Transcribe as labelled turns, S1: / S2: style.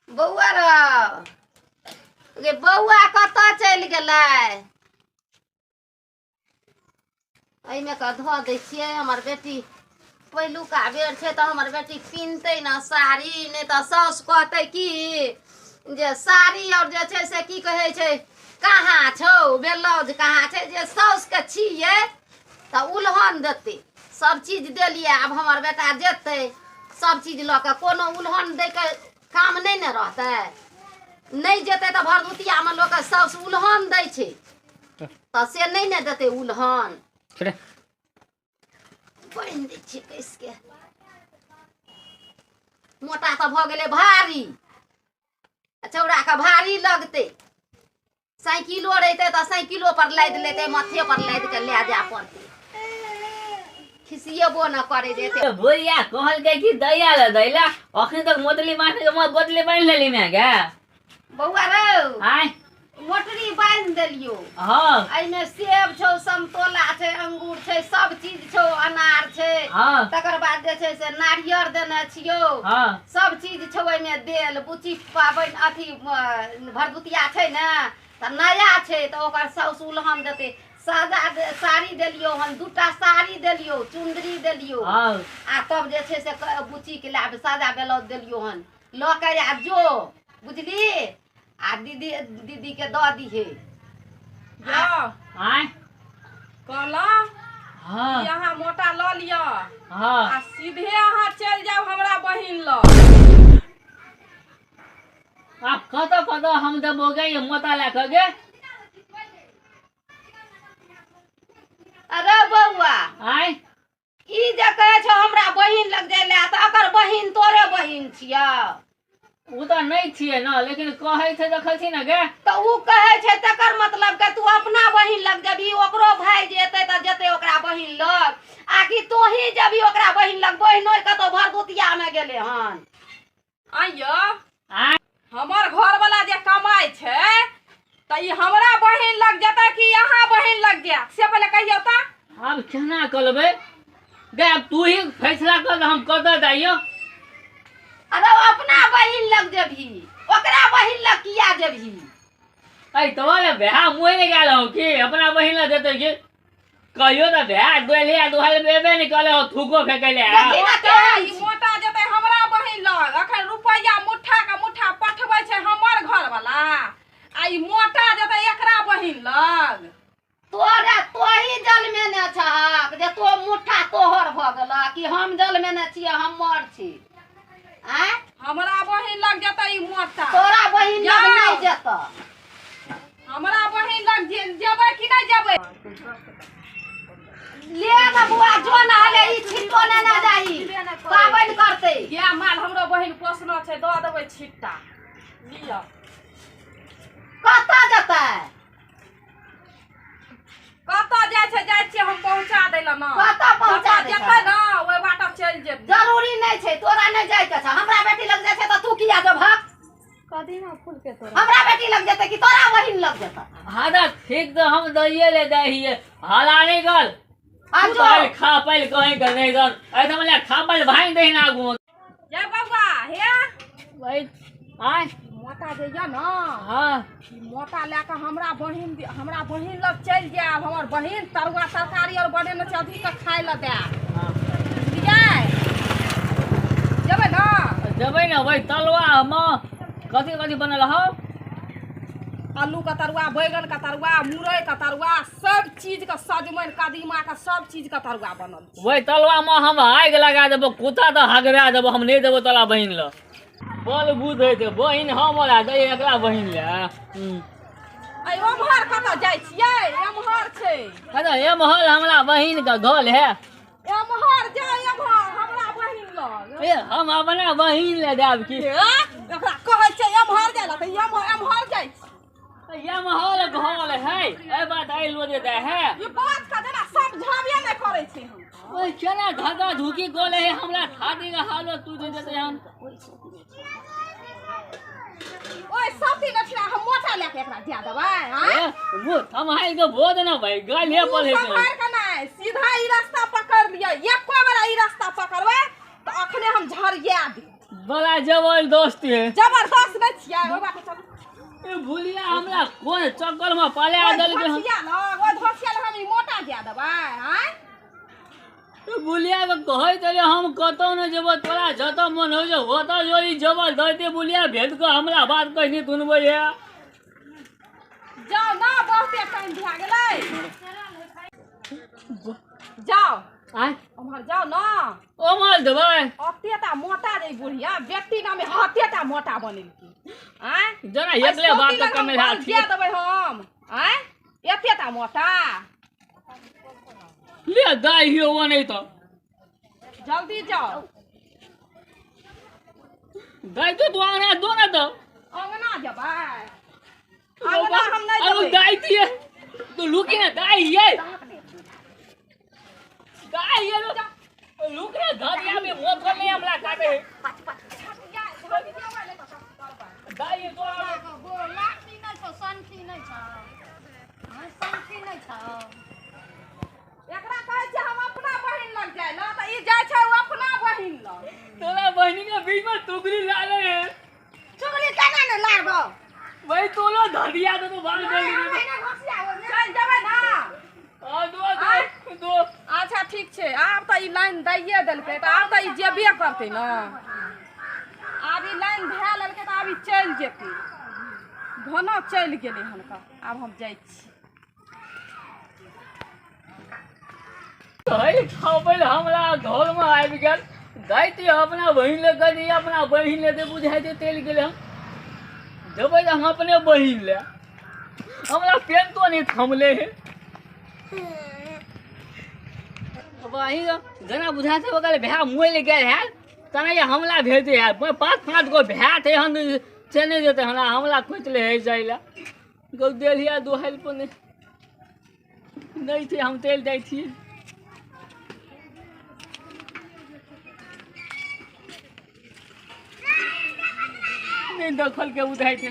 S1: बौआ रौ गे, बौआ कतऽ चलि गेलै? एहिमे कऽ धऽ दै छियै। हमर बेटी पहिलुका बेर छै तऽ हमर बेटी पिन्हतै ने साड़ी, नहि तऽ साउस कहतै की जे साड़ी आओर जे छै से की कहै छै, कहाँ छौ ब्लाउज, कहाँ छै? जे साउसके छियै तऽ उलहन देतै। सब चीज देलियै, आब हमर बेटा जेतै सब चीज लऽ कऽ, कोनो उलहन दैके काम नहि ने रहतै। नहि जेतै तऽ भरदुतियामे लोक साउस उलहन दै छै, तऽ से नहि ने देतै उलहन। बान्हि दै छियै कसके। मोटा तऽ भऽ गेलै भारी, आ चौड़ाके भारी लगतै। साइकिलो रहितै तऽ साइकिलो पर लादि लेतै, माथे पर लादि कऽ लए जाय पड़तै। खिसियेबो न करै जेतै।
S2: बुढ़िया कहलकै कि दैया ले दैला, अखन तक मोटली बान्हि के बोतली बान्हि लेली मैं गे।
S1: बौआ रौ,
S2: आय।
S1: मोटरी बान्हि देलियौ।
S2: हाँ।
S1: एहिमे सेब छौ, समतोला छै, अंगूर छै, सब चीज छौ, अनार छै।
S2: हाँ।
S1: तकर बाद जे छै से नारियर देने छियौ।
S2: हाँ।
S1: सब चीज छौ एहिमे देल। बुच्ची पाबनि अथी भरदुतिया छै ने, तऽ नया छै तऽ ओकर साउस उलहन देतै। सादा साड़ी देलियौ हन, दूटा साड़ी देलियौ, चुन्दरी देलियौ।
S2: हाँ।
S1: आ तब जे छै से बुच्चीके लए सादा ब्लाउज देलियौ हन। लऽ के आ जो, बुझली? आ दीदी दीदीके दऽ दिहे।
S3: जाओ।
S2: आय।
S3: कहलहुँ
S2: हाँ।
S3: कि अहाँ मोटा लऽ लिअ।
S2: हाँ।
S3: आ सीधे अहाँ चलि जाउ हमरा बहिन लग।
S2: आ कतऽ कतऽ हम देबो गे ये मोटा लए कऽ गे?
S1: अरे बौआ।
S2: आय।
S1: ई जे कहै छौ हमरा बहिन लग जाय लए, तऽ अकर बहिन तोरे बहिन छियौ?
S2: ओ तऽ नहि छियै ने, लेकिन कहै छै, देखै छी ने गे।
S1: तऽ ओ कहै छै तकर मतलब के तू अपना बहिन लग जेबही? ओकरो भाय जे एतै तऽ जेतै ओकरा बहिन लग, आ कि तोही जेबही ओकरा बहिन लग? बहिनो कतौ भरदुतियामे गेलै हन।
S3: आइयो।
S2: आय।
S3: हमर घरवाला जे कमाइ छै तऽ ई हमरा बहिन लग जेतै कि अहाँ बहिन लग जायत, से पहिले कहियौ तऽ।
S2: आब केना करबै गे? आब तू ही फैसला कर, हम कतऽ जाइयो?
S1: अरे, अपना बहिन लग जेबही, ओकरा बहिन लग किया जेबही?
S2: ऐ तोरा भैया मुँह नहि गेल हौ कि अपना बहिन लग जेतै? कि कहियो तऽ भैया दोलिया दुहाल एबे नहि कले हो, थूको फेकै ले।
S1: देखी ने केहन
S3: ई मोटा जेतै हमरा बहिन लग। अखन रुपैआ मुट्ठा के मुट्ठा पठबै छै हमर घरवाला, आ ई मोटा जेतै एकरा बहिन लग।
S1: तोरा तोही जलमेने छहक जे तो मुट्ठा तोहर भऽ गेलह, कि हम जलमेने छियै हमर छी? आँय?
S3: हमरा बहिन लग जेतै ई मोटा।
S1: तोरा बहिन लग नहि जेतऽ।
S3: हमरा बहिन लग जेबै कि नहि जेबै?
S1: ले ना बुआ, जो ना हले ई छिट्टो ने ना जाही, पाबनि करतै।
S3: गाय माल हमरो बहिन पोसना छै, दऽ देबै छिट्टा, लिअ।
S1: कतऽ जेतै?
S3: कतऽ जाइ छै? जाइ छियै हम पहुँचा दै लए ने।
S1: कतऽ पहुँचा
S3: जतऽ
S1: दै
S3: जेतै
S1: छै?
S3: ने ओहि बाटे चलि जेतै।
S1: जरूरी नहि छै, तोरा नहि जाइके छै। हमरा बेटी लग जाइ छै तऽ तू किया जेबहक?
S3: कदीमा फूल के तोड़ा।
S1: हमरा बेटी लग जेतै कि तोरा बहिन लग जेतै?
S2: हाँ तऽ ठीक, तऽ हम दैये ले जाइ हियै, हला नहि गल।
S1: आ
S2: तू
S1: जो।
S2: तऽ खा पाइल कहीं के नहि गल, एहि तऽ मला खा पाइल भाँगि दही ने आगू।
S3: जय बौआ हे।
S2: वही आय।
S3: मोटा जे यऽ ने।
S2: हाँ।
S3: ई मोटा लए कऽ हमरा बहिन लग चलि जायब। हमर बहिन तरुआ तरकारी आओर बनेने छै, अधिक के खाय लए देब।
S2: हाँ।
S3: बुझलियै? जेबै ने?
S2: जेबै ने। वही तलुआ मे कथी कथी बनल हौ?
S3: आलू के तरुआ, बैगन के तरुआ, मुरई के तरुआ, सब चीज के, सजमनि कदीमा के, सब चीज के तरुआ बनल छै।
S2: वही तलुआ मे हम आगि लगा देबो, कुत्ता तऽ हगरा देबो। हम नहि देबो तोरा बहिन लग। बल बुध हेतै बहिन हमरा दै एकरा बहिन ले।
S3: ऐ ओम्हर कतऽ जाइ छियै? एम्हर छै।
S2: अरे, एम्हर हमरा बहिन के घर है।
S3: एम्हर जाय, एम्हर हमरा बहिन लग।
S2: ए, हम अपना बहिन ले जायब की?
S3: ए, एकरा कहै छै एम्हर जाइ लए तऽ एम्हर एम्हर जाइ छै।
S2: एम्हर घर है, ए बात आइलो जे दे है।
S3: ई बात के जेना समझाबे नहि करै छै हम।
S2: ओए केना धका धुकी गोल है, हमरा छाती के हालत टूटि जेतै हन।
S3: ओए सब दिन अठिना हम मोटा लए के एकरा दए देबै? आँय?
S2: ए, मुँह थम्हाइ के बोध ना भाई गालिये
S3: मुँह
S2: पर हेतै।
S3: सम्हारि के नहि, सीधा ई रास्ता पकड़ लिअ। एको बेरा ई रास्ता पकड़बै तऽ अखने हम झरिया देब।
S2: बड़ा जबरदस्त है।
S3: जबरदस्त नहि। छियै ओहि बाटे चलू।
S2: ए भुलिया हमरा कोन चक्कर में पाले आ देलकै हन।
S3: धोसिया लग, ओहि धोसिया लग हम ई मोटा जाय देबै आँय?
S2: बुलिया के कहै तले हम कतौ न जेबो, तोरा जतऽ मन होइ छै ओतऽ जो। ई जबरदस्ती बुलिया भेज कऽ हमरा बात कहि सुनबै है।
S3: जाउ ना, बहुते टाइम भए गेलै, जाउ।
S2: आँय?
S3: उम्हर जाउ ना।
S2: ओम्हर देबै?
S3: ओते टा मोटा जे बुढ़िया बेटी नामे हाथे टा मोटा बनेलकै आँय?
S2: जरा एकले बात तऽ कमे हाथ
S3: दे देबै हम आँय एते टा मोटा।
S2: ले दाइ हियो ओ नहि तऽ
S3: जल्दी जाउ।
S2: दाइ तो तू अंगना दो ना तऽ।
S3: अंगना जेबै? अंगना हम नहि
S2: अरे
S3: जेबै।
S2: दाइ दिए तू लुकी ना, दाइ ये दाइ ये लुक ना, धरिया में मोथ नहीं हमरा काटे है। दाइ ये तो
S1: लाठी नहि छौ, संठी नहि छौ, संठी नहि छौ।
S3: एकरा कहै छै हम अपना बहिन लग जाइ ल, तऽ ई जाइ छै ओ अपना बहिन लग।
S2: तोरा बहिनी के बीच में टुकड़ी लाले है।
S1: चुगली केना ने लारबौ?
S2: वही तोलो धरिया दे तो भाग जल्दी।
S3: चलि जेबै ना?
S2: हां दो दो दो।
S3: अच्छा ठीक छै, आब तऽ ई लाइन दैये देलकै तऽ आब तऽ ई जेबे करतै ने। आब ई लाइन धए लेलकै तऽ आब ई चलि जेतै। घना चलि गेलै हनका, आब हम जाइ छी।
S2: है छापल हमरा घर में आबि गेल। दैत अपना बहिन ले कह दियै, अपना बहिन ले दे बुझाइ छै चलि गेलै। हम जेबै तऽ हम अपने बहिन ले, हमरा पेंटो नहि थमले है। वही जेना बुझा छै ओकर भाय मरि गेल है तेना ये हमला भेजते है। 5-5 गो भाय थे हन से नहि जेतै, हमरा हमला खोजले है जाइ लए। गौ देलिया दोहाइल पर नहि छै, हम चलि जाइ छी। नहीं दखल के उधाइ छै।